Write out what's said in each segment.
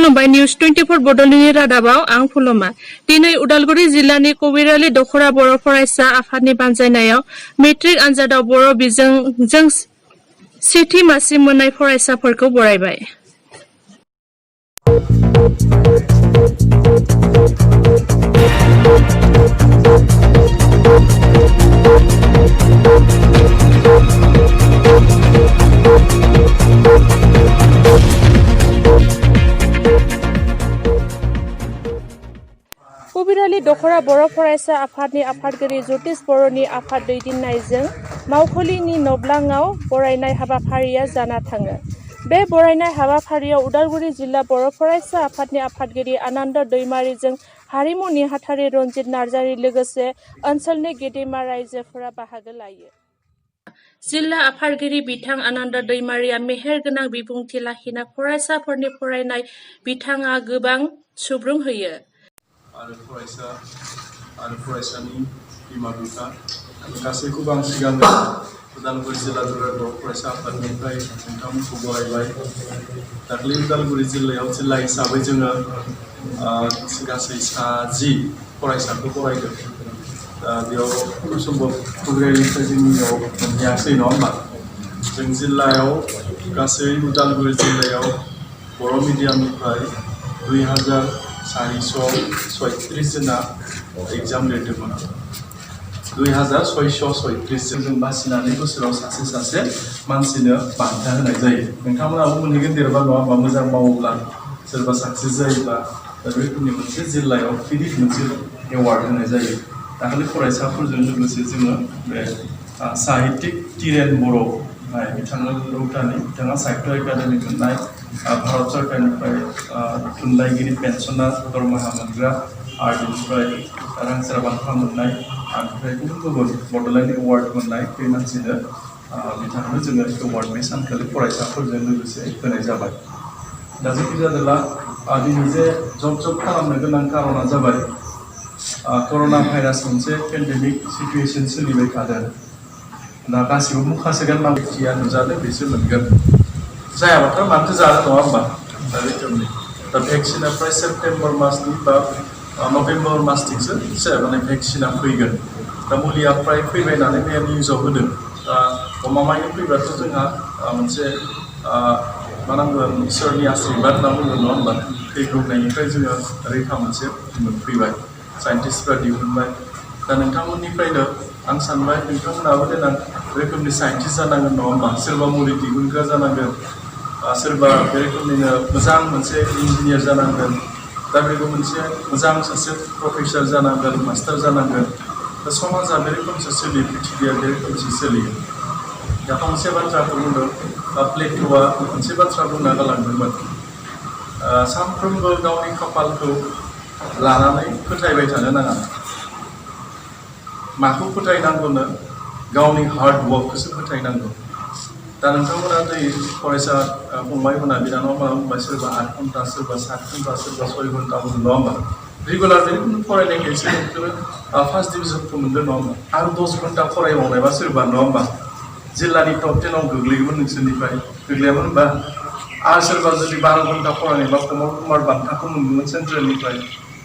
खुलुमबाय निउज 24 बड'लेण्डनि रादाबाव आं फुलुमा। दिनै उदालगुरि जिल्लानि कबिरालि दख'रा बर' फरायसा आफादनि बानजायनायाव मेट्रिक आनजादाव बर' बिजोंजों सेथि मासि मोननाय फरायसाफोरखौ बरायबाय। कबिरालि दख'रा बर' फरायसा आफादनि आफादगिरि ज्योतिष बर'नि आफाद दैदेननायजों मावखुलिनि नब्लाङाव बरायनाय हाबाफारिया जाना थाङो। बे बरायनाय हाबाफारियाव उदालगुरि जिल्ला बर' फरायसा आफादनि आफादगिरि आनन्द दैमारिजों हारिमु नेहाथारि रन्जित नार्जारि लोगोसे ओनसोलनि गेदेमा रायजोफोरा बाहागो लायो। जिल्ला आफादगिरि बिथां आनन्द दैमारिया मेहेरगोनां बिबुंथि लाखिना फरायसाफोरनि फरायनाय बिथाङा गोबां सुबुरुन होयो। आरो फरायसा आरो फरायसानि बिमा बिफा गासैखौबो आं सिगांनो उदालगुरि जिल्ला बर' फरायसा आफादनिफ्राय नोंथांमोनखौ बरायबाय। दाख्लै उदालगुरि जिल्लायाव जिल्ला हिसाबै जोङो गासै 10 फरायसाखौ बरायदों। बेयाव सम्भब कबिरालिनिफ्राय जोंनियाव मोनहैयासै नङा होमबा? जों जिल्लायाव गासै उदालगुरि जिल्लायाव बर' मिडियामनिफ्राय 2436 जना एग्जाम लिरदोंमोन। 2636 जों बासिनानै बोसोराव सासे मानसिनो बान्था होनाय जायो। नोंथांमोनाबो मोनहैगोन देरबा नङा होमबा? मोजां मावोब्ला सोरबा साक्सेस जायोब्ला दा बे रोखोमनि मोनसे जिल्लायाव गिदिर मोनसे एवार्ड होनाय जायो। दाखालि फरायसाफोरजों लोगोसे जोङो बे साहित्यिक तिरेन बर' बिथाङा रौतानि बिथाङा साहित्य एकाडेमि मोननाय भारत सरकारनिफ्राय थुनलाइगिरि पेन्सनार दरमाहा मोनग्रा आरो बेनिफ्राय रांसार बान्था मोननाय ओमफ्राय गुबुन बड'लेण्ड एवार्ड मोननाय बे मानसिनो बिथांनो जोङो एवार्ड बे सानखालि फरायसाफोरजों लोगोसे होनाय जाबाय। दा जेखि जादोला दिनै जे जब खालामनो गोनां कारना जाबाय कर'ना भाइरास मोनसे पेन्डेमिक सिटुएसन सोलिबाय थादों। दा गासिबो मुखासो गाननांगौ जिया नुजादों बेसो मोनगोन। जायाबाथ' मानोथो जानो नङा होमबा? दा रोखोमनि दा भेक्सिना फ्राय सेप्तेम्बर मासनि बा नभेम्बर मासथिंसो माने भेक्सिना फैगोन। दा मुलिया फ्राय फैबाय होननानै बे निउसाव होदों। दा गमामायैनो फैबाथ' जोंहा मोनसे मा नांगोन इसोरनि आशीर्बाद होनना बुंगोन नङा होमबा? थैब्रुबनायनिफ्राय जोङो रैखा मोनसे मोनफैबाय। साइन्टिस्टफ्रा दिहुनबाय। दा नोंथांमोननिफ्रायनो आं सानबाय नोंथांमोनाबो देनां रोखोमनि साइन्टिस्ट जानांगोन नङा होमबा? सोरबा मुलि दिहुनग्रा जानांगोन, सोरबा बे रोखोमनिनो मोजां मोनसे इन्जिनियार जानांगोन, दा बेबो मोनसे मोजां सासे प्रफेसर जानांगोन, मास्टार जानांगोन। दा समाजा बे रोखोमसो सोलियो, पृथिबिया बे रोखोमसो सोलियो। दा मोनसे बाथ्राखौ बुंदों प्लेट'आ मोनसे बाथ्रा बुंना गालांदोंमोन। सानफ्रोमबो गावनि खाफालखौ लानानै फोथायबाय थानो नाङा। माखौ फोथायनांगौनो? गावनि हार्ड वर्कखौसो फोथायनांगौ। दा नोंथांमोना दै फरायसा फंबायमोना बिनानावमोना बुंबाय सोरबा 8 घन्टा, सोरबा 7 घन्टा, सोरबा 6 घन्टा मोनो नङा होमबा? रेगुलारलि फरायनायखायसो नोंसोरो फार्स्ट डिभिजनखौ मोनदों नङा होमबा? आरो 10 घन्टा फरायबावनायबा सोरबा नङा होमबा? जिल्लानि टप 10आव गोग्लैयोमोन नोंसोरनिफ्राय, गोग्लैयामोन होनबा? आरो सोरबा जुदि 12 घन्टा फरायनायबा कमल कुमार बान्थाखौ मोनदोंमोन सेन्ट्रेलनिफ्राय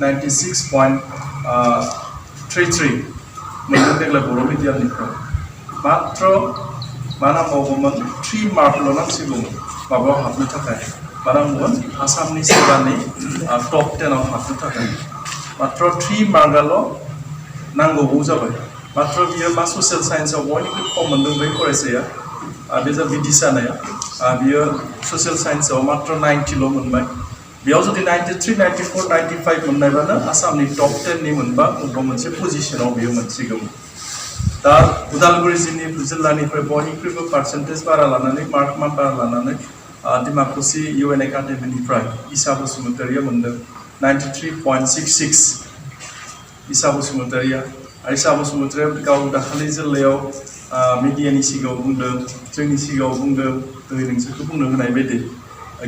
96.33 मोनदों देग्लाय बर' मिडियामनिफ्राय। मात्र मा नांबावगौमोन? 3 मार्कल' नांसिगौमोन माबायाव हाबनो थाखाय। मा नांगौमोन? आसामनि सेबानि टप 10आव हाबनो थाखाय मात्र 3 मार्कआल' नांगौबो जाबाय। मात्र बियो मा ससियेल साइन्सआव बयनिख्रुइ खम मोनदों बै फरायसाया, बे जा बिदिसानाया, बियो ससियेल साइन्सआव मात्र 90ल' मोनबाय। बेयाव जुदि 93, 94, 95 मोननायबानो आसामनि टप 10नि मोनबा बबेबा मोनसे पजिशनाव बियो मोनसिगौमोन। दा उदालगुरि जिल्लानिफ्राय बयनिख्रुइबो पार्सेन्टेज बारा लानानै मार्क बारा लानानै डिमाकुसि UN एकाडेमिनिफ्राय इसा बसुमतारिया मोनदों 93.66। इसा बसुमतारिया गाव दाखालि जिल्लायाव मिडियानि सिगाङाव बुंदों, जोंनि सिगाङाव बुंदों, दिनै नोंसोरखौ बुंनो होनाय बायदि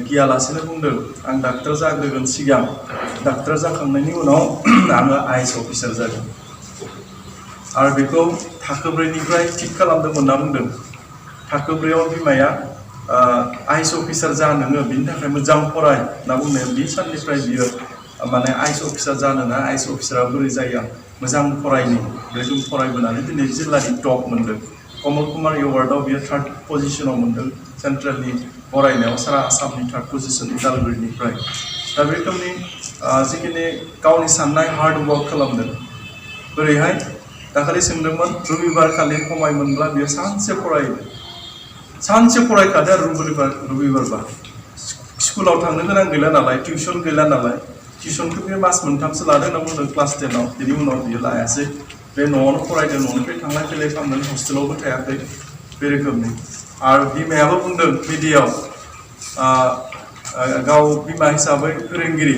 गियालासेनो बुंदों आं डाक्टर जाग्रोगोन सिगां, डाक्टर जाखांनायनि उनाव आङो IAS अफिसार जागोन। आरो बेखौ थाखो 4निफ्राय थिग खालामदोंमोन होनना बुंदों। थाखो 4आव बिमाया आइस अफिसार जा नोङो बिनि थाखाय मोजां फराय होनना बुंनाया बे साननिफ्राय बियो माने आइस अफिसार जानोना आइस अफिसारा बोरै जायो मोजां फरायनि बेखौ फरायबोनानै दिनै जिल्लानि टप मोनदों कमल कुमार एवार्डआव बियो 3rd पजिशनाव मोनदों सेन्ट्रेलनि फरायनायाव सारा आसामनि 3rd पजिशन उदालगुरिनिफ्राय दा बे रोखोमनि जिखिनि गावनि साननाय हार्ड वर्क खालामदों बोरैहाय दाखालि सोंदोंमोन रबिबार खालि खमाय मोनब्ला बियो सानसे फरायखादो आरो रबिबारबा स्कुलाव थांनो गोनां गैला नालाय टिउसन गैला नालाय टिउसनखौ बे मास मोनथामसो लादों होनना बुंदों क्लास 10आव बिनि उनाव बियो लायासै बे न'आवनो फरायदों न'निफ्राय थांलाय फैलाय खालामदों हस्टेलावबो थायाखै बे रोखोमनि आरो बिमायाबो बुंदों मिडियायाव गाव बिमा हिसाबै फोरोंगिरि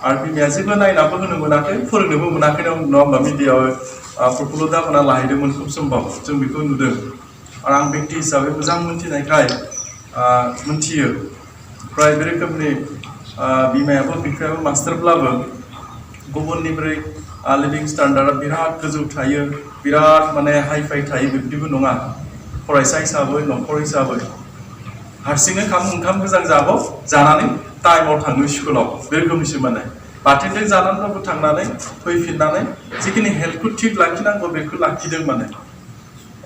आरो बिमाया जेबो नायनाबो होनो मोनाखै फोरोंनोबो मोनाखै नङा होमबा मिडियायाव प्रफुल्ल दामोना लाहैदोंमोन खुब सम्भब जों बेखौ नुदों आरो आं व्यक्ति हिसाबै मोजां मोन्थिनायखाय मोन्थियो फ्राय बे रोखोमनि बिमायाबो बिफायाबो मास्टारब्लाबो गुबुननिफ्राय लिभिं स्टान्डार्डआ बिराद गोजौ थायो बिराद माने हाइफाइ थायो बिब्दिबो नङा फरायसा हिसाबै न'खर हिसाबै हारसिङै ओंखाम गोजां जानानै टाइमाव थाङो स्कुलाव बे रोखोमनिसो माने बाथोनजों जानानैबाबो थांनानै फैफिननानै जिखिनि हेल्थखौ थिग लाखिनांगौ बेखौ लाखिदों माने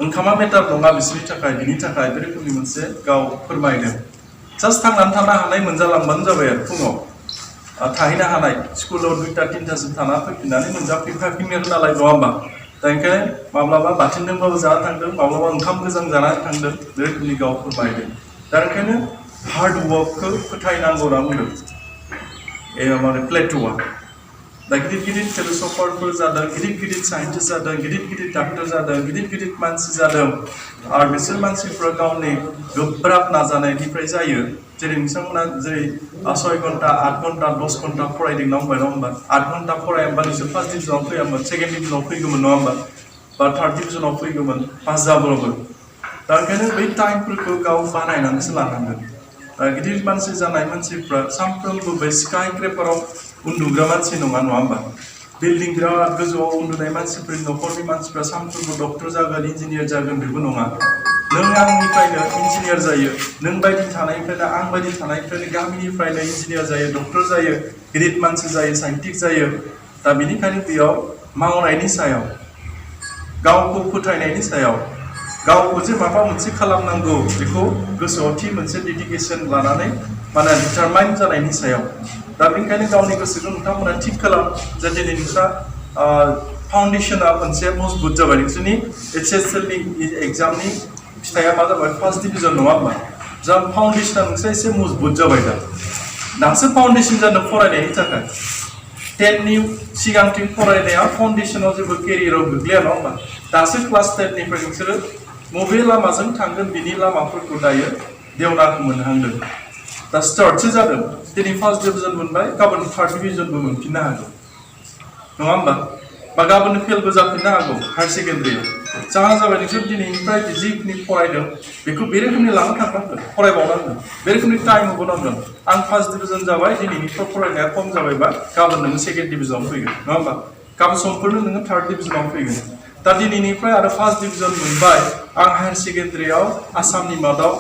ओंखामा मेटार नङा बिसोरनि थाखाय बिनि थाखाय बे रोखोमनि मोनसे गाव फोरमायदों जास्ट थांनानै थानो हानाय मोनजालांबानो जाबाय आरो फुङाव थाहैनो हानाय स्कुलाव 2टा 3टासिम थाना फैफिननानै मोनजाफैफिननो नालाय नङा होमबा दा ओंखायनो माब्लाबा बाथोनजोंबाबो जाना थांदों माब्लाबा ओंखाम गोजां जानानै थांदों बे रोखोमनि गाव फोरमायदों दा ओंखायनो हार्ड वर्कखौ फोथायनांगौ होनना बुंदों माने प्लेट'आ दा गिदिर फिलसफारफोर जादों गिदिर साइन्टिस्ट जादों गिदिर डाक्टर जादों गिदिर मानसि जादों आरो बिसोर मानसिफ्रा गावनि गोब्राब नाजानायनिफ्राय जायो जेरै बिथांमोना जेरै 6 घन्टा 8 घन्टा 10 घन्टा फरायदों नङा होमबा 8 घन्टा फरायामोनबा नोंसोर 1st डिभिजनाव फैयामोन 2nd डिभिजनाव फैगौमोन नङा होमबा बा 3rd डिभिजनाव फैगौमोन पास जाब्लाबो दा ओंखायनो बै टाइमफोरखौ गाव बानायनानैसो लानांगोन गिदिर मानसि जानाय मानसिफ्रा सानफ्रोमबो बै स्काई क्रेपाराव उन्दुग्रा मानसि नङा होमबा बिल्डिं बिराद गोजौआव उन्दुनाय मानसिफोरनि न'खरनि मानसिफ्रा सानफ्रोमबो डक्टर जागोन इन्जिनियार जागोन बेबो नङा नों आंनिफ्रायनो इन्जिनियार जायो नों बायदि थानायनिफ्रायनो आं बायदि थानायनिफ्रायनो गामिनिफ्रायनो इन्जिनियार जायो डक्टर जायो गिदिर मानसि जायो साइन्टिस्ट जायो दा बेनिखायनो बेयाव मावनायनि सायाव गावखौ फोथायनायनि सायाव गावखौ जे माबा मोनसे खालामनांगौ बेखौ गोसोआव थि मोनसे डेडिकेसन लानानै माने डिटारमाइन जानायनि सायाव दा बेनिखायनो गावनि गोसोखौ नोंथांमोना थिग खालाम जे दिनै नोंस्रा फाउन्डेसना मोनसे मजबुत जाबाय नोंसोरनि HSLनि एग्जामनि फिथाइया मा जाबाय 1st डिभिजन नङा होमबा जा फाउन्डेसना नोंस्रा एसे मजबुत जाबाय दासो फाउन्डेसन जानो फरायनायनि थाखाय 10नि सिगांथिं फरायनाया फाउन्डेसनाव जेबो केरियाराव गोग्लैया नङा होमबा दासो क्लास 10निफ्राय नोंसोरो बबे लामाजों थांगोन बिनि लामाफोरखौ दायो देवनाखौ मोनहांदों दा स्टार्टसो जादों दिनै 1st डिभिजन मोनबाय गाबोन 3rd डिभिजनबो मोनफिननो हागौ नङा होमबा बा गाबोन फेलबो जाफिननो हागौ हायार सेकेन्डारियाव जाहा जाबाय नोंसोर दिनैनिफ्राय जिखिनि फरायदों बेखौ बे रोखोमनि लाना थांनांगोन फरायबावनांगोन बे रोखोमनि टाइम होबावनांगोन आं 1st डिभिजन जाबाय दिनैनिफ्राय फरायनाया खम जाबायबा गाबोन नोङो 2nd डिभिजनाव फैगोन नङा होमबा गाबोन समफोरनो नोङो 3rd डिभिजनाव फैगोन दा दिनैनिफ्राय आरो 1st डिभिजन मोनबाय आं हायार सेकेन्डारियाव आसामनि मादाव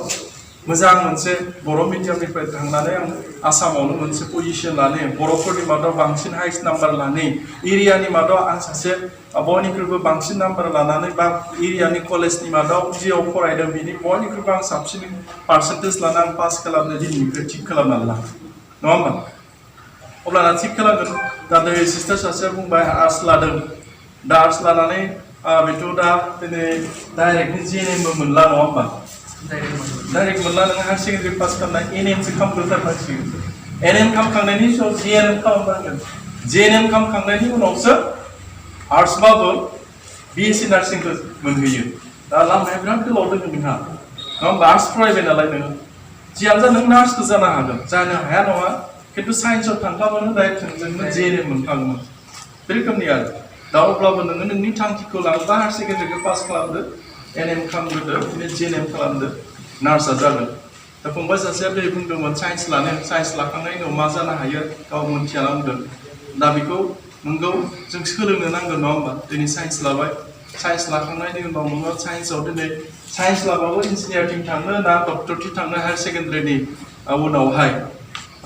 मोजां मोनसे बर' मिडियामनिफ्राय थांनानै आं आसामावनो मोनसे पजिशन लानो बर'फोरनि मादाव बांसिन हाइस्ट नाम्बार लानो एरियानि मादाव आं सासे बयनिख्रुइबो बांसिन नाम्बार लानानै बा एरियानि कलेजनि मादाव जियाव फरायदों बिनि बयनिख्रुइबो आं साबसिन पार्सेन्टेज लाना आं पास खालामनो दिनैनिफ्राय थिग खालामनानै ला नङा होमबा अब्लाना थिग खालामगोन दा दिनै सिस्टार सासेया बुंबाय आर्ट्स लादों दा आर्ट्स लानानै बेथ' दा दिनै डाइरेक्टलि JNMबो मोनला नङा होमबा डाइरेक्ट मोनला नोङो हायार सेकेन्डारि पास खालामनाय NMसो खालामग्रोथारनांसिगोन NM खालामखांनायनि उनाव JNM खालामनांगोन JNM खालामखांनायनि उनावसो आर्ट्सबाबो BSc नार्सिंखौ मोनहैयो दा लामाया बिराद गोलाव दङ नोंहा नङा होमबा आर्ट्स फरायबाय नालाय नोङो जियानो जा नों नार्सखौ जानो हागोन जानो हाया नङा खिन्थु साइन्सआव थांखाबानो डाइरेक्ट थोंजोंनो JNM मोनखागौमोन बे रोखोमनि आरो दा अब्लाबो नोङो नोंनि थांखिखौ लाङोबा हायार सेकेन्डारिखौ पास खालामदो NM खालामग्रोदो बिदिनो JNM खालामदो नार्सआ जागोन दा फंबाय सासेया दिनै बुंदोंमोन साइन्स लानो साइन्स लाखांनायनि उनाव मा जानो हायो गाव मोनथियाना बुंदों दा बेखौ नोंगौ जों सोलोंनो नांगोन नङा होमबा दिनै साइन्स लाबाय साइन्स लाखांनायनि उनाव नोङो साइन्सआव दिनै साइन्स लाबाबो इन्जिनियारिं थांनो ना डक्टरथि थांनो हायार सेकेन्डारिनि उनावहाय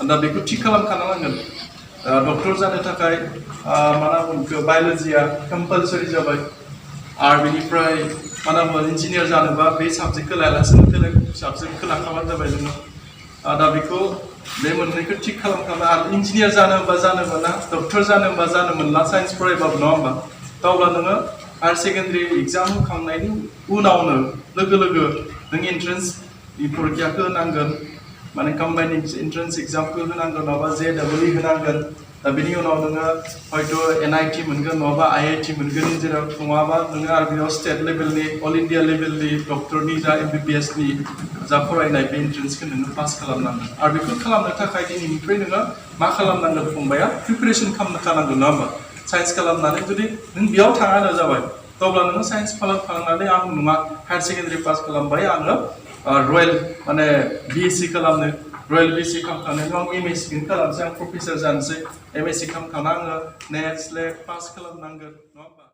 दा बेखौ थिग खालामखानो नांगोन डक्टर जानो थाखाय मा होनना बुङो बाय'लजिया कम्पालसरि जाबाय आरो बेनिफ्राय मा होनना बुङो इन्जिनियार जानोबा बे साबजेक्टखौ लायालासेनो बेलेग साबजेक्टखौ लाखाबानो जाबाय नोङो दा बेखौ बे मोननैखौ थिग खालामखानो आरो इन्जिनियार जानोबा ना डक्टर जानोबा जानो मोनला साइन्स फरायबाबो नङा होमबा दा अब्ला नोङो हायार सेकेन्डारि एग्जाम होखांनायनि उनावनो लोगो लोगो नों एन्ट्रेन्स परिखाखौ होनांगोन माने कम्बाइन्ड एन्ट्रेन्स एग्जामखौ होनांगोन नङाबा JEE होनांगोन दा बेनि उनाव नोङो हयथ' NIT मोनगोन नङाबा IIT मोनगोन जेराव नङाबा नोङो आरो बेयाव स्टेट लेभेलनि अल इन्डिया लेभेलनि डक्टरनि जा MBBSनि जा फरायनाय बे एन्ट्रेन्सखौ नोङो पास खालामनांगोन आरो बेखौ खालामनो थाखाय दिनैनिफ्राय नोङो मा खालामनांगोन फंबाया प्रिपेरेसन खालामखानांगोन नङा होमबा साइन्स खालामनानै जुदि नों बेयाव थाङानो जाबाय अब्ला नोङो साइन्स खालामखांनानै आं नङा हायार सेकेन्डारि पास खालामबाय आङो रयेल माने BSc खालामनो रयेल BSc खालामखांनायनि उनाव आं MSc खालामसै आं प्रफेसर जानोसै MSc खालामखांना आङो नेट स्लेट पास खालामनांगोन नङा होमबा